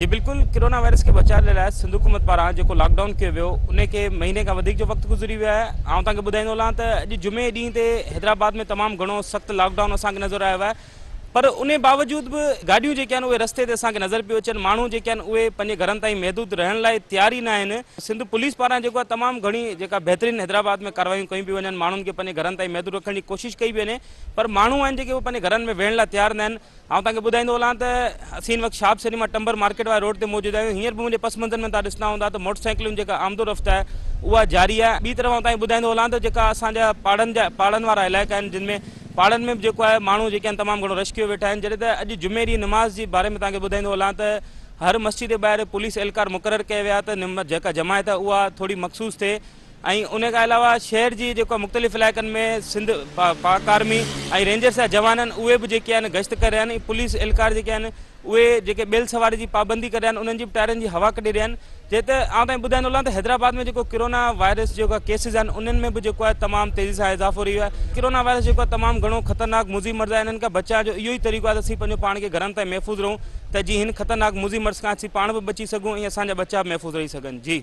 جي بلڪل corona virus کي بچائڻ جي لاء سنڌ حڪومت پاران جيڪو لاڪ ڊائون ڪيو ويو ان کي مهيني کان وڌيڪ جو وقت گذري ويو آهي. آئون توهان کي ٻڌائيندو هلان ته اڄ جمعي ڏينهن تي حيدرآباد ۾ تمام گهڻو سخت لاڪ ڊائون اسان کي نظر آيو آهي پر ان باوجود به گاڏيون جيڪي آهن اهي رستي تي اسان کي نظر پيون اچن، ماڻهو جيڪي آهن اهي پنهنجي گهرن تائين محدود رهڻ لاء تيار ئي نه آهن. سنڌ پوليس پاران جيڪو آهي تمام گهڻي جيڪا بهترين حيدرآباد ۾ ڪارروايون ڪيون پيون وڃن، ماڻهن کي پنهنجي گهرن تائين محدود رکڻ جي ڪوشش ڪئي پئي وڃي پر ماڻهو آهن جيڪي اهي پنهنجي گهرن ۾ ويهڻ لاء تيار نه آهن. آئون توهان کي ٻڌائيندو هلان ته اسين هن وقت شهاب سئنيما ٽمبر مارڪيٽ واري روڊ تي موجود آهيون. هينئر به منهنجي پس منظر ۾ توهان ڏسندا هوندا ته موٽر سائيڪلن جي جيڪا آمد و رفت آهي اها جاري آهي. ٻي طرف آئون توهان کي ٻڌائيندو هلان ته جيڪا اسان جا پاڙن جا پاڙن وارا علائقا آهن جن ۾ پاڙن ۾ به جيڪو آهي ماڻهو جيڪي آهن تمام گهڻو رش ڪيو ويٺا آهن. جڏهن ته اڄ جمعي ڏينهن نماز جي باري ۾ توهان کي ٻڌائيندو هلان ته هر مسجد جي ٻاهر پوليس اهلڪار مقرر ڪيا ويا ته جيڪا جماعت آهي اها ٿوري مخصوص ٿئي. ۽ ان کان علاوه شهر جي جيڪو مختلف علائقن ۾ سنڌ پاڪ آرمي ۽ رينجرس جا جوان آهن اهي به جيڪي آهن گشت ڪري رهيا آهن ۽ پوليس اهلڪار جيڪي آهن اهي جيڪي ٻيل سواري جي پابندي ڪري رهيا آهن انهن جي به ٽائرن جي هوا ڪڍي رهيا آهن جي ته آئون تائين ٻڌائيندو هلان ته حيدرآباد ۾ جيڪو ڪرونا وائرس جيڪو ڪيسز آهن انهن ۾ به جيڪو آهي تمام تيزي سان اضافو رهيو آهي ڪرونا وائرس جيڪو آهي تمام گهڻو خطرناڪ موذي مرض آهي انهن کان بچائڻ جو اهو ئي طريقو آهي ته اسين پنهنجو پاڻ کي گهرن تائين محفوظ رهون ته جي هن خطرناڪ موذي مرض کان اسين پاڻ به بچي سگهون ۽ اسان جا ٻچا به محفوظ رهي سگهن جي.